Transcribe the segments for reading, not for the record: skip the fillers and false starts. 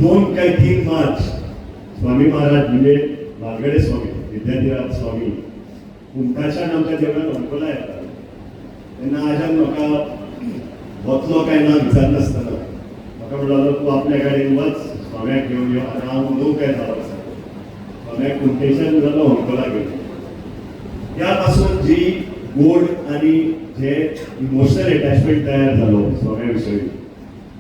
2 काय 3 मार्च स्वामी महाराज म्हणजे मालगडे स्वामी, विद्याधिराज स्वामी कुमठाच्यान आमच्या देवळान अंकोला येतात तेन्ना आज्यान म्हाका वतलो काय ना विचारनासतना म्हाका म्हणलो, तूं आपल्या गाडयेन वच, स्वाम्याक घेवन यो आनी हांव 9 काय 10 वर्सां स्वाम्याक कुमठेच्यान जालो अंकोला घेवन. त्या पासून जी गोड आणि जे इमोशनल अटॅचमेंट तयार जालो स्वाम्या विशयी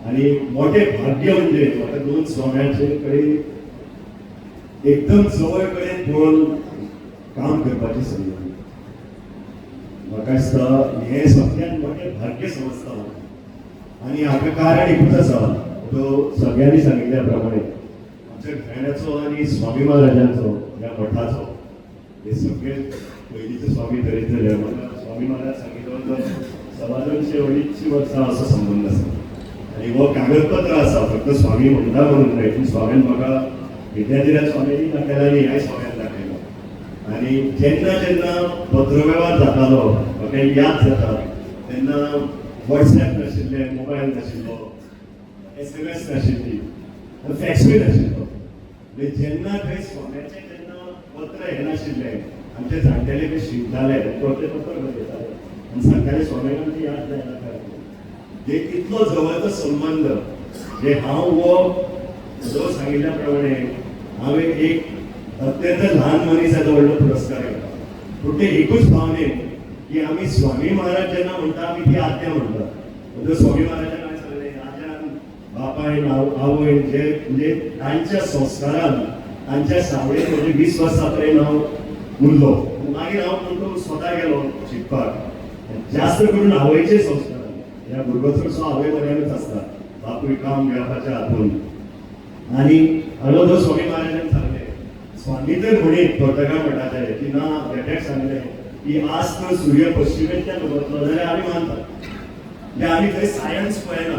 आणि मोठे भाग्य म्हणजे म्हाका दोन स्वाम्याचे कडेन एकदम जवळ कडेन पळोवन काम करपाची संद मेळ्ळी. म्हाका दिसता हें सगळ्यात मोठें भाग्य समजता हांव आनी हाका कारण एकूच आसा, तो सगळ्यांनी सांगिल्ल्या प्रमाणे आमच्या घराण्याचो आनी स्वामी महाराजांचो, ह्या मठाचो. हे सगळे पयलींचे स्वामी धरीत जाल्यार म्हाका स्वामी महाराज सांगिल्लो तो 225-250 वर्सां असो संबंद आसा आनी हो कागदपत्र आसा. फक्त स्वामी म्हणटा म्हणून न्हय, पूण स्वामीन म्हाका, विद्याधिराज स्वामींनी दाखयला आनी ह्याय स्वाम्यान दाखयलो. आनी जेन्ना जेन्ना पत्रवेव्हार जातालो, म्हाका याद जाता, तेन्ना वॉट्सॅप नाशिल्लें, मोबायल नाशिल्लो, एसएमएस नाशिल्ली, फॅक्सूय नाशिल्लो. म्हणजे जेन्ना थंय स्वाम्याचें जेन्ना पत्र येनाशिल्लें, आमचे जाणटेले ते शिंकताले, ते पत्र बरयताले आनी सांगताले, स्वाम्याक आमची याद जायना काय. जे इतलो जवळचो संबंध जे हांव हो जो सांगिल्ल्या प्रमाणे हांवें एक अत्यंत ल्हान मनीस येदो व्हडलो पुरस्कार घेतला, पूण ते एकूच भावनेन की आमी स्वामी महाराज जेन्ना म्हणटा, आमी ती आज्ञा म्हणटा. म्हणजे स्वामी महाराजान हांवें सांगलें, आज्यान, बापायन, आवयन जे म्हणजे तांच्या संस्कारान, तांच्या सावळेन म्हणजे 20 वर्सां पर्यंत हांव उरलो. मागीर हांव म्हणतो स्वता गेलो शिकपाक, जास्त करून आवयचे संस्कार. ह्या भुरगो चडसो आवय बऱ्यानूच आसता, बापूय काम घेवपाच्या हातून. आनी हांगा जो स्वामी महाराजान सांगलें, स्वामी तर म्हणीत तोटका मठाचे की ना बेट्याक सांगलें की आज तर सूर्य पश्चिमेंतल्यान उगवतलो जाल्यार आमी मानतात. म्हणजे आमी थंय सायन्स पळयना,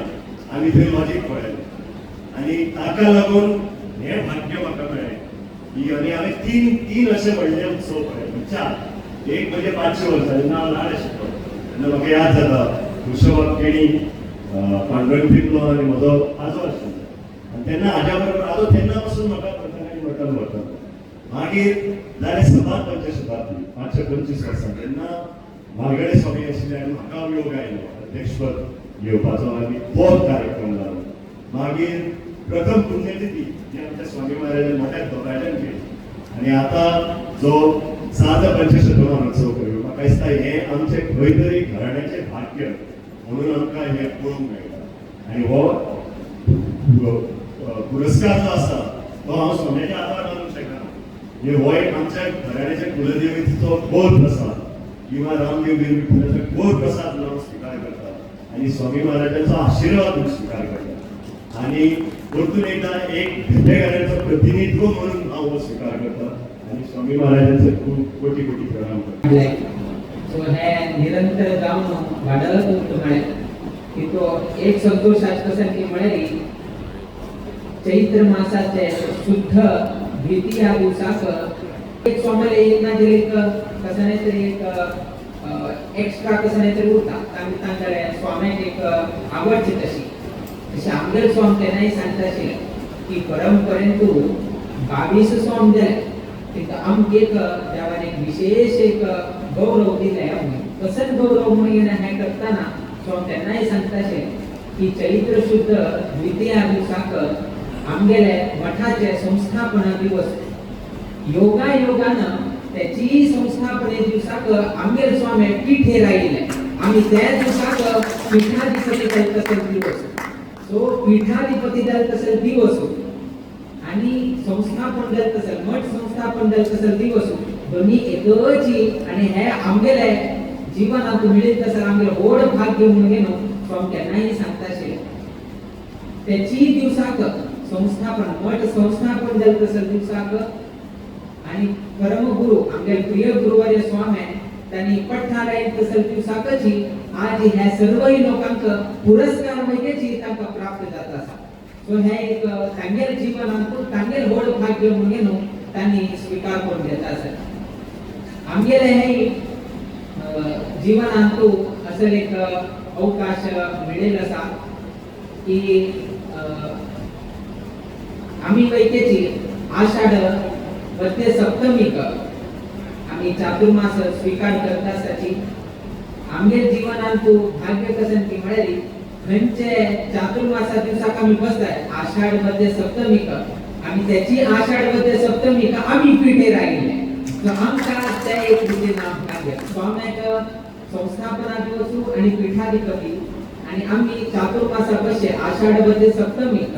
आमी थंय लॉजीक पळयना. आनी ताका लागून हें भाग्य म्हाका मेळ्ळें की आनी हांवें तीन तीन अशे व्हडले उत्सव पळयले, चार. एक म्हणजे 500 वर्सां, जेन्ना हांव ल्हान आशिल्लो तेन्ना म्हाका याद जाता, ऋषभ केणी, पांडुरंग पिपलो आनी म्हजो आजो आशिल्लो आनी तेन्ना आज्या बरोबर आजो तेन्ना पासून म्हाका प्रत्येकान मठान व्हरतालो. मागीर जालें सभाग पंचशताब्दी, 525 वर्सां, तेन्ना मालगडे स्वामी आशिल्ले आनी म्हाका योग आयलो अध्यक्षपद घेवपाचो आनी तो कार्यक्रम जालो. मागीर प्रथम पुण्यतिथी जी आमच्या स्वामी महाराजान मोठ्या दबाज्यान केली आनी आतां जो सात पंचशतमानोत्सव करूं, म्हाका दिसता हें आमचें खंय तरी घराण्याचें भाग्य म्हणून आमकां हें पळोवंक मेळटा. आनी हो पुरस्कार जो आसा तो हांव स्वाम्याच्या आदार मानूंक शकना. म्हणजे हो एक आमच्या घराण्याच्या कुलदेवतेचो गोड प्रसाद किंवा रामदेव विठ्ठलाचो गोड प्रसाद म्हणून हांव स्विकार करता आनी स्वामी महाराजांचो आशिर्वाद म्हणून स्विकार करता. आनी परतून एकदा एक भेटे घराण्याचो प्रतिनिधित्व म्हणून हांव हो स्विकार करता आनी स्वामी महाराजांचे खूब कोटी कोटी प्रणाम करता. सो हे निरंतर जावन वाडत उरता. म्हळें की तो एक संतोश कशें की म्हळें, चैत्र मासाचे शुद्ध द्वितीया दिवसाक एक सोमार एक ना एक कसं नाही तरी एक एक्स्ट्रा कसं नाही तरी उरता. तांकां स्वाम्याक एक आवडची तशी तशी. आमगेर स्वाम तेन्नाय सांगता आशिल्ले की परंपरेन तूं 22 स्वाम दिले, तिका आमकां एक देवान एक विशेष एक गौरव दिले. कसं गौरव म्हणून हें करतना स्वाम तेन्नाय सांगता आशिल्ले की चैत्र शुद्ध द्वितीया दिवसाक आमगेले मठाचे संस्थापना दिवस. योगा योगान त्याची संस्थापने दिवसाक आमगेर स्वामी पिठेर आयिल्ले. आमी त्या दिवसाक पीठाधिपती जाले तसो दिवस. सो पीठाधिपती जाले तसो दिवस आणि संस्थापन जाले तसं, मठ संस्थापन जाले तसं दिवस, दोन्ही एकच. आणि हे आमगेले जीवनात मिळत तसं आमगेले व्हड भाग्य म्हणून न्हू स्वामी केन्नाय सांगता आशिल्ले. त्याची दिवसाक संस्थापन, मठ संस्थापन जाले तसं दिवसाक आणि परमगुरु आमगेले प्रिय गुरुवर्य स्वामी त्यांनी पठ्ठा लायले तसं दिवसाकची आज ह्या सर्वय लोकांक पुरस्कार वैद्याची तांकां प्राप्त जाता आसा. सो हे एक तांगेले जीवनांत तांगेले व्हड भाग्य म्हणून न्हू तांणी स्विकार करून घेता आसा. आमगेले हे जीवनांत असं एक अवकाश मिळेल आसा की आमी वैकेची आषाढ वद्य सप्तमीक आमी चातुर्मास स्वीकार करता आसाची. आमगे जीवनांतु भाग्य कसन की म्हळ्यार खंयचे चातुर्मासा दिवसाक आमी बसताय आषाढ वद्य सप्तमीक आमी त्याची आषाढ वद्य सप्तमीक आमी पिठेर आयिल्ले. सो आमकां ते एक रितीन भाग्य स्वाम्याक संस्थापना दिवसू आनी पीठाधिपती आनी आमी चातुर्मासा बसचे आषाढ वद्य सप्तमीक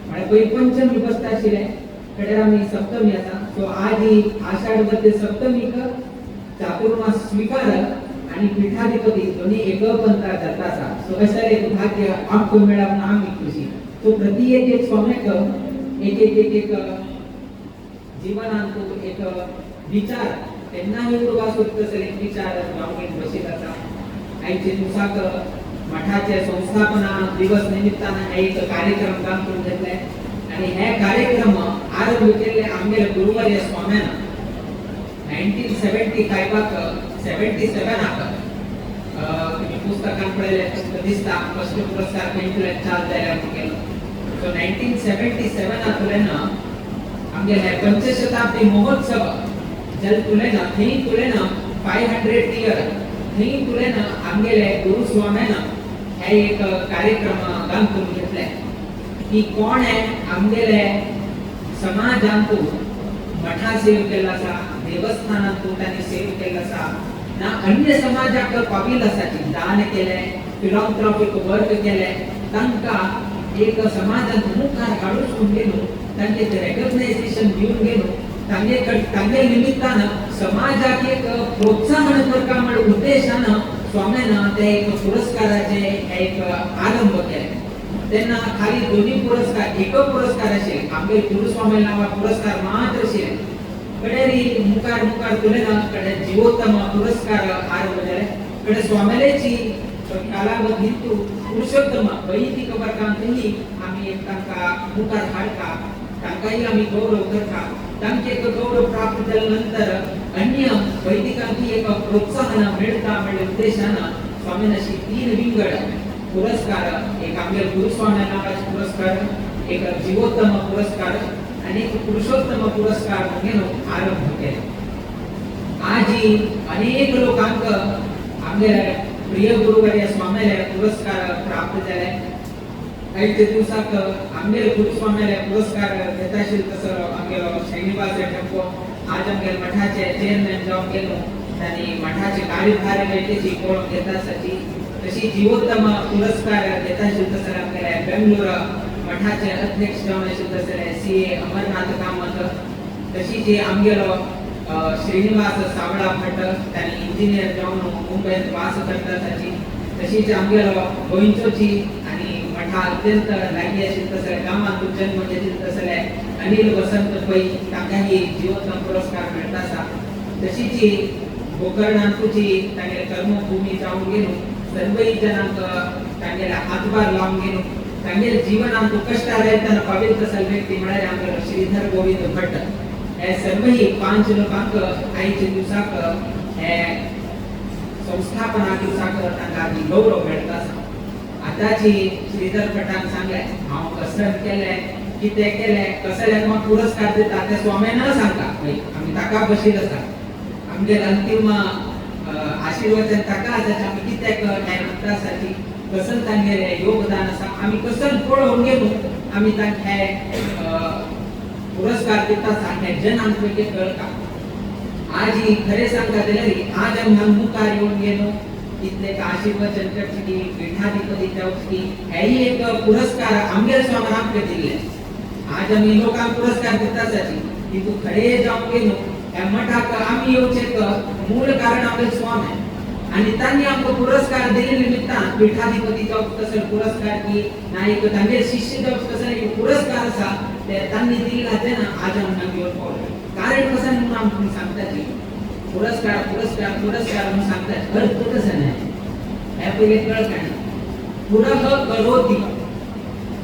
म्हळ्यार पयलीं पंचमी बसता आशिल्ले कडेर आमी सप्तमी आसा. सो आज ही आषाढ वद्य सप्तमीक चातुर्मास स्वीकार आनी पीठाधिपती दोन्ही एकपंथा जाता आसा. सो अशें एक भाग्य आमकां मेळ्ळा म्हणून आमी खुशी. सो प्रति एक एक स्वाम्याक एक एक एक एक जीवनांत एक विचार तेन्नाही उर्बा सोदता तसो एक विचार गांवगीत बशीत आसा. आयचे दिवसाक मठाचे संस्थापना दिवस निमित्तान हे एक कार्यक्रम काम करून घेतले आनी हे कार्यक्रम आरंभ केल्ले आमगेले गुरुवर्य स्वाम्यान 1975 77 तुम्ही पुस्तकान पळयलें तुमकां दिसता फर्स्ट पुरस्कार खंयतल्यान चालू जाल्या म्हणून गेलो. सो 1977 आमगेले पंचशताब्दी महोत्सव जल तुलेन थंय तुलेन 500 इयर थंय तुलेन आमगेले गुरुस्वाम्यान हे एक कार्यक्रम काम करून घेतले की कोण आमगेले समाजांतू मठा सेव केल्लो आसा, देवस्थानांतू तांणी सेव केल्लो आसा ना अन्य समाजाक पाविल्लो आसा, दान केलें, फिलॉन्थ्रॉपीक वर्क केलें, तांकां एक समाजांत मुखार हाडून गेलो, तांचे रेकग्नायझेशन दिवन गेलो, तांगे तांगे निमित्तान समाजाक एक प्रोत्साहन करता म्हण उद्देशान स्वाम्यान ते एक पुरस्काराचे एक आरंभ केले. तेन्ना खाली दोन्ही पुरस्कार एक पुरस्कार आशिल्ले आमगे गुरुस्वामी नांवा पुरस्कार मात्र आशिल्ले. कडेरी मुखार मुखार तुलेन कडे जीवोत्तम पुरस्कार आरंभ जाले. कडे स्वाम्याची कालावधींतू पुरुषोत्तम वैदिक वर्गांतही आमी तांकां मुखार हाडटा, तांकांय आमी गौरव करता. तांचे एक गौरव प्राप्त जाल्या नंतर अन्य वैदिकांकी एक प्रोत्साहन मेळटा म्हळ्या उद्देशान स्वामीन अशी 3 विंगड पुरस्कार, एक आमगे गुरुस्वामी नांवाचे पुरस्कार, एक जीवोत्तम पुरस्कार आनी एक पुरुषोत्तम पुरस्कार म्हणून आरंभ केले. आजी अनेक लोकांक आमगे प्रिय गुरुवर्य स्वाम्याले पुरस्कार प्राप्त जाले. आयच्या दिवसाक आमगेले गुरुस्वाम्याले पुरस्कार घेता आशिल्लो तसो आमगेलो श्रीनिवास टेम्पो आज आमगेले मठाचे चेअरमॅन जावन गेलो, तांणी मठाचे कार्यभार बैठेची पळोवन घेता आसाची. तशी जीवोत्तम पुरस्कार घेता आशिल्लो तसो आमगेले बेंगलोर मठाचे अध्यक्ष जावन आशिल्ले तसले CA Amarnath Kamat, तशी जी आमगेलो श्रीनिवास सावळा भट तांणी इंजिनियर जावन मुंबयत वास करता ताची. तशीच आमगेलो गोंयचोची आनी मठा अत्यंत लागीं आशिल्ले तसले गांवांत जन्म घेतिल्ले तसले अनिल वसंत पै तांकांय जीवोत्तम पुरस्कार मेळटा आसा. तशीच गोकर्णांतूची तांगेले कर्मभूमी जावन गेलो सर्वय जनांक तांगेले हातभार लावन गेलो, तांगेले जीवनांत कश्टार येतना पाविल तसले व्यक्ती म्हळ्यार आमगेलो श्रीधर गोविंद भट. हे सर्वही 5 लोकांक आयच्या दिवसाक हे संस्थापना दिवसाक तांकां गौरव मेळटा आसा. आतांची श्रीधर भटान सांगलें हांव कसरत केलें कितें केलें कसले म्हाका पुरस्कार दिता ते स्वाम्यान सांगता आमी ताका बशील आसा. आमगेले अंतीम आशीर्वचन ताका आसा आमी कित्याक हें म्हणटा आसाची कसन तांगेलें योगदान आसा आमी कसन पळोवन गेलो आमी तांकां हे पुरस्कार दिता आसा हे जनांक पयलीं कळटा. आज ही खरें सांगता जाल्यार आज आमी हांगा मुखार येवन गेलो इतले आशीर्वचन करची की पीठाधिपती जावची हेय एक पुरस्कार आमगेले स्वामी आमकां दिल्ले. आज आमी लोकांक पुरस्कार दिता आसाची तितून खरें जावन गेलो ह्या मठाक आमी येवचें मूळ कारण आमगेले स्वामी आनी तांणी आमकां पुरस्कार दिले निमित्तान पीठाधिपती जावचो तसो पुरस्कार की ना एक तांगेले शिष्य जावचो तसो एक पुरस्कार आसा ते तांणी दिला तेन्ना आज आमी हांगा येवन पावले. कारण कसं म्हणून आमकां सांगताची पुरस्कार पुरस्कार पुरस्कार म्हणून सांगतात अर्थ कसं नाही हे पयलीं कळटा. पुरह करोती,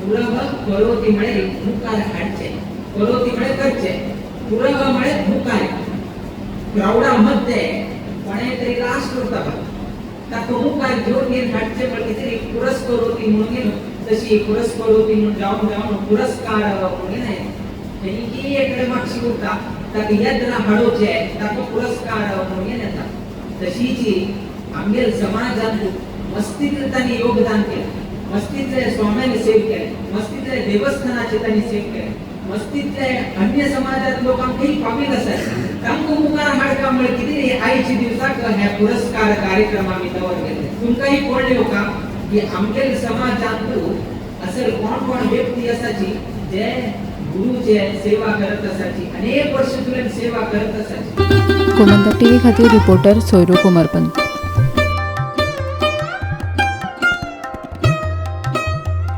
पुरह करोती म्हळ्यार मुखार हाडचे, करोती म्हळ्यार करचे, पुरह म्हळ्यार मुखार. क्रावडा मध्ये कोणें तरी लास्ट उरता ताका मुखार घेवन घेवन हाडचे म्हळ्यार कितें पुरस्करोती म्हणून गेलो तशी पुरस्करोती म्हणून जावन जावन पुरस्कार म्हणून थंय एक मातशी उरता ताका येतना हाडोवचे ताका पुरस्कार म्हणून येता. तशीच आमगेल समाजांत मस्तीतले तांणी योगदान केलें, मस्तीतले स्वाम्याने सेव केले, मस्तीतले देवस्थानाचे तांणी सेव केले, मस्तीतले अन्य समाजात लोकांकही पावील आसात तांकां मुखार हाडका म्हळ्यार कितें आयच्या दिवसाक हे पुरस्कार कार्यक्रम आमी दवर गेले. तुमकांय कळ्ळें का की आमगेल समाजांत असल कोण कोण व्यक्ती आसाची जे गुरुचे सेवा करत आसाची, अनेक वर्ष तुवें सेवा करत आसाची. गोमंतक टीव्ही खातीर रिपोर्टर सोयरू कोमरपंत.